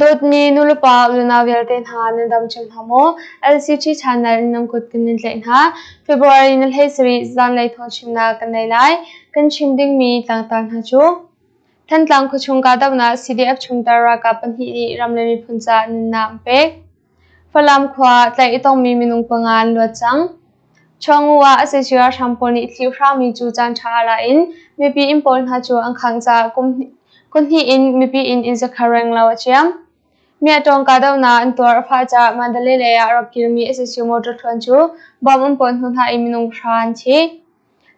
Dawtmi nulepa unau vialte hna nan dam cio hna maw? LCT channel in nan kut kan in tlaih hna. February ni 17 zanlei thawngchimnak kan nei lai. Kan chim dingmi tlangtar hna cu Thantlang khuachung kahdohnak CDF chungtel ralkap pahnih nih ram le miphun caah nunnak an pek. Falam khua tlaih i tongmi minung panga an luat cang. Chuangu ah sac ralhrang pawl nih thli hrangmi cu caanṭha ah la in mipi inn pawl hna cu an khangh caah kum hnih in mipi inn inn zakhat renglo a ciam. Miahtawng kahdohnak an tuar a fah caah Mandalay lei ah a rak kirmi sac motor thluan cu bomb an puah hnu hna i minung pahra an thi.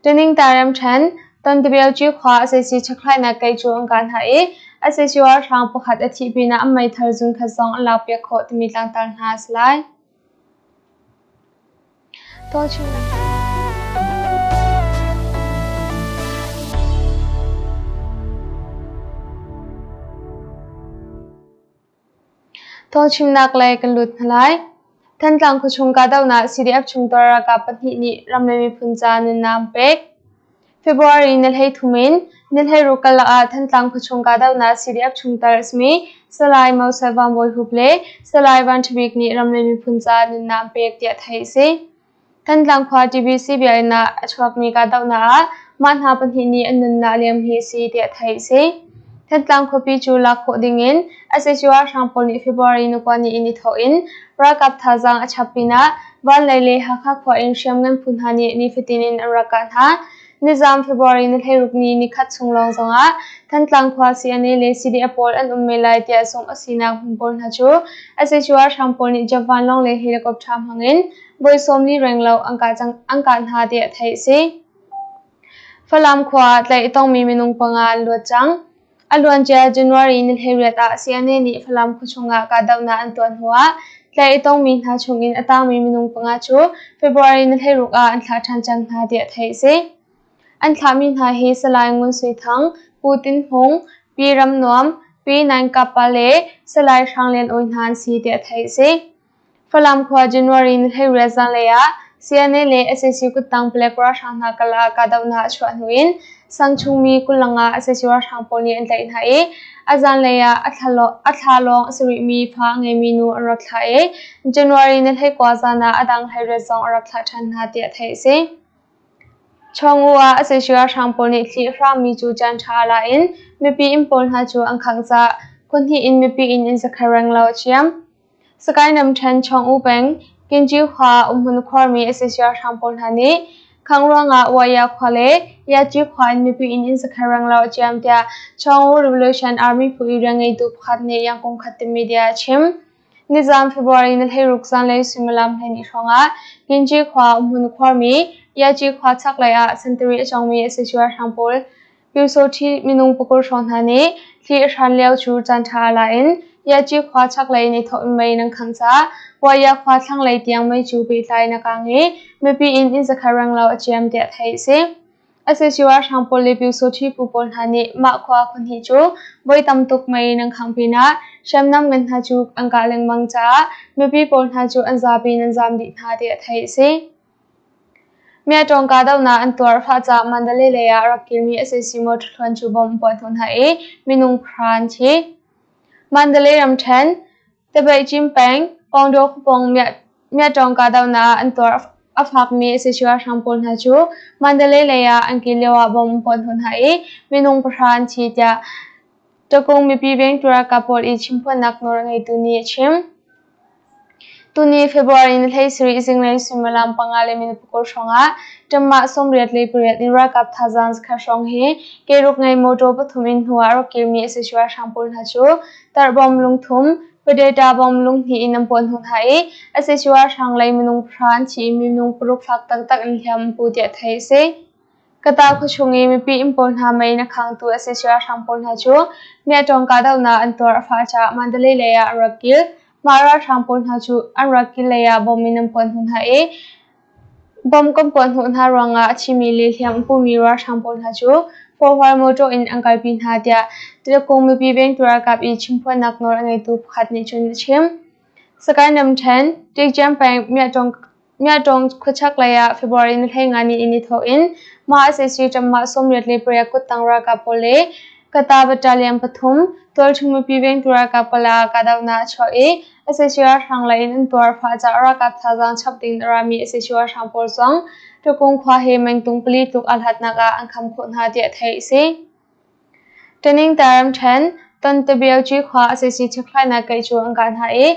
Ṭiningta ramṭhen, Tontibiaoci khua sac chekhlainak kei cu an kah hna i sac ralhrang pakhat a thih pinah an meithal zunkhat zong an lakpiak khawh timi tlangtar hna a si lai. Thawngchimnak lei kan lut hna lai. Thantlang khuachung kahdohnak CDF chungtel ralkap pahnih nih ram le miphun ca nunnak an pek. February ni 13 in ni 16 karlak ah Thantlang khuachung kahdohnak CDF chungtel a simi Salai Moses Van Bawi Hup le Salai Van Ṭha Bik nih ram le miphun ca nunnak an pek tiah theih a si. Thantlang khua TBC biakinn ah a chuakmi kahdohnak ah mah hna pahnih nih an nunnak liam hi a si tiah theih a si. Thantlang khuapi cu lak khawh dingin sac ralhrang pawl nih February ni kua ni in i thawk in ralkap thazaang a chap pinah Vanlei le Hakha khua in hriamngan phu hna nih nifatin in an rak kah hna. Nizam February ni 16 ni nikhat chung lawng zongah Thantlang khua CNA le CDF pawl an um men lai tiah zumh a sinak hmun pawl hna cu sac ralhrang pawl nih jet vanlawng le helicopter hmangin voi 40 renglo an kah hna tiah theih a si. Falam khua ah tlaih a tongmi minung panga an luat cang. A luancia January ni 18 ah CNA nih Falam khuachung ah kahdohnak an tuah hnuah tlaih a tongmi hna chungin a tangmi minung panga cu February ni 16 ah an thlah ṭhan cang hna tiah theih a si. An thlahmi hna hi Salai Ngun Sui Thang, Pu Tin Hmung, Pi Ram Nuam, Pi Naing Kap Pa le Salai Hrang Lian Awi hna an si tiah theih a si. Falam khua January ni 18 zanlei ah CNA le sac kuttang palek ralhrang hna kal ah kahdohnak a chuah hnu in sang chungmi kulanga sac ralhrang pawl nih an tlaih hna i a zanlei ah a thla lawng a si rihmi fa a ngeimi nu an rak thlah i January ni 19 zan ah a dang 18 zong a rak thlah ṭhan hna tiah theih a si. Chawngu ah sac ralhrang pawl nih thli a hrangmi cu caanṭha a la in mipi inn pawl hna cu an khangh caah khua hnih in mipi inn inn zakhat renglo a ciam. Sakae namṭhen Chawng-U peng Kinci khua umhmun khuarmi sac ralhrang pawl hna nih khangh ruangah Waya khua le Yaci khua in mipi inn inn zakhat renglo a ciam tiah Chawng-U Revolution Army phu i rianngeitu pakhat nih Yangkung Khat media a chim. Nizaan February ni 16 zanlei suimilam 12 hrawngah Kinci khua umhmun khuarmi Yaci khua chaklei ah sentari a cawngmi sac ralhrang pawl Pyusawṭhi minung pakul hrawng hna nih thli a hran lio cu caanṭha a la in Yaci khua chaklei in i thawh in mei nan khangh caah Waya khua thlanglei tiang mei cu pehtlai in a kang i mipi inn inn zakhat renglo a ciam tiah theih a si. Sac ralhrang pawl le Pyusawṭhi phu pawl hna nih mah khua khuahnih cu voi tam tuk mei nan khangh pinah hriamnam ngan hna cu an kah lengmang caah mipi pawl hna cu an zapi in an zaam dih hna tiah theih a si. Miaṭawng kahdohnak an tuar fah caah Mandalay lei ah a rak kirmi sac motor thluan cu bomb an puah hnawh hna i minung pahra an thi. Mandalay ramṭhen, Tabaihcin peng, Pawngdaw khuapawng miaṭawng kahdohnak ah an tuar a fakmi sac ralhrang pawl hna cu Mandalay lei ah an kir lio ah bomb an puah hnawh hna i minung pahra an thi tiah Takung mipi vengtu ralkap pawl i chimphuannak nawl a ngeitu nih a chim. Tuni February ni 17 zinglei suimilam panga le minute pakul hrawngah ṭammah 88 in ralkap thazaang zakhat hrawng hi keeruk ngei mawṭaw pathum in hnu ah rak kirmi sac ralhrang pawl hna cu tarhbawm lungthum, Predator bom lunghnih in an puah hnu hna i sac ralhrang lei minung pahra an thi i minung paruk fak taktak in hliam an pu tiah theih a si. Kata khuachung i mipi inn pawl hna mei in a khangtu sac ralhrang pawl hna cu miaṭawng kahdohnak an tuar a fah caah Mandalay lei ah an rak kil. Mah ralhrang pawl hna cu an rak kil lei ah bom in an puah hnu hna i bom kan puah hnawh hna ruangah a thimi le hliam a pumi ralhrang pawl hna cu forhwar motor in an kalpi hna tiah Tuluk mipi vengtu ralkap i chimphuannak nawl a ngeitu pakhat nih cun a chim. Sakae namṭhen, Tikciam peng Miaṭawng khuachaklei ah February ni 15 ni in i thawk in mah sac ṭammah 88 kuttang ralkap pawl le. Kata Battalion pathum, tualchung mipi vengtu ralkap pala kahdohnak a chuak i sac ralhrang lei in an tuar fah caah ralkap thazaang chap ding in a rami sac ralhrang pawl zong Tukung khua he mengtung pali tluk aa hlatnak ah an kham khawh hna tiah theih a si. Taningta ramṭhen, Tontabiaoci khua sac chekhlainak keih cu an kah hna i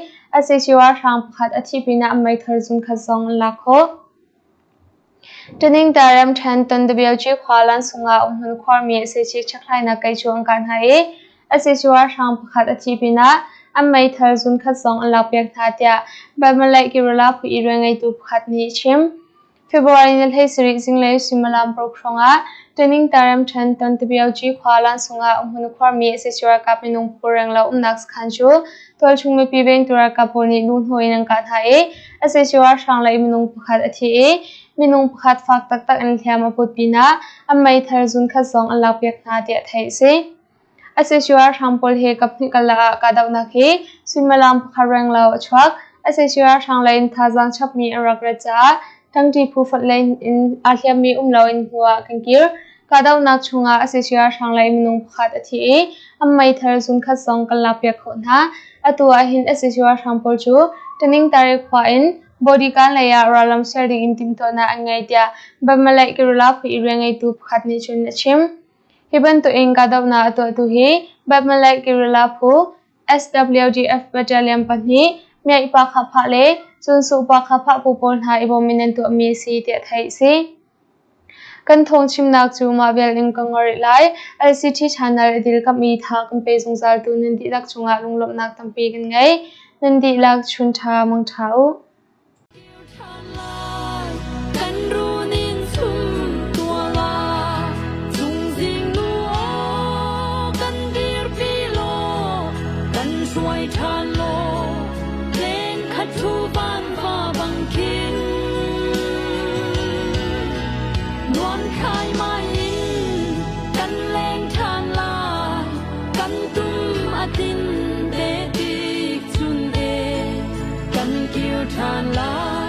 sac ralhrang pakhat a thih pinah an meithal zunkhat zong an lak khawh. Taningta ramṭhen Tontabiaoci khua lansung ah umhmun khuarmi sac chekhlainak keih cu an kah hna i sac ralhrang pakhat a thih pinah an meithal zunkhat zong an lakpiak hna tiah Bamalaih Guerrilla phu i rianngeitu pakhat nih a chim. February ni 17 zinglei suimilam paruk hrawngah Taningta ramṭhen Tontabiaoci khua lansung ah umhmun khuarmi sac ralkap minung phu renglo umnak sakhan cu tualchung mipi vengtu ralkap pawl nih luhhnawh in an kah hna i sac ralhrang lei minung pakhat a thi i minung pakhat fak taktak in hliam a put pinah an meithal zunkhat zong an lakpiak hna tiah theih a si. Sac ralhrang pawl he kaphnih karlak ah kahdohnak hi suimilam pakhat renglo a chuak. Sac ralhrang lei in thazaang chapmi an rak rat caah ṭangṭi phu fonh lei in aa hliammi um loin hnu ah kan kir. Kahdohnak chungah sac ralhrang lei minung pakhat a thi i an meithal zunkhat zong kan lakpiak khawh hna. Atu ahhin sac ralhrang pawl cu Taningtari khua in Bodikan lei ah rallam ser ding in timhtuahnak an ngei tiah Bamalaih Guerrilla phu i rianngeitu pakhat nih cun a chim. Hi bantuk in kahdohnak a tuahtu hi Batmalay Guerrilla phu SWDF Battalion pahnih, Myaih Pa Kha Phah le Cunsuh Pa Kha Phah phu pawl hna i bawm in an tuahmi a si tiah theih a si. Kan thawngchimnak cu mah vial in ka ngol rih lai. LCT channel a dilkamh i tha kan pe zungzaltu nan dihlak cungah lunglawmhnak tampi kan ngei. Nan dihlak chun ṭha mang ṭha u. Kan tum a tin te tik chun e, kan kir ṭhan lai.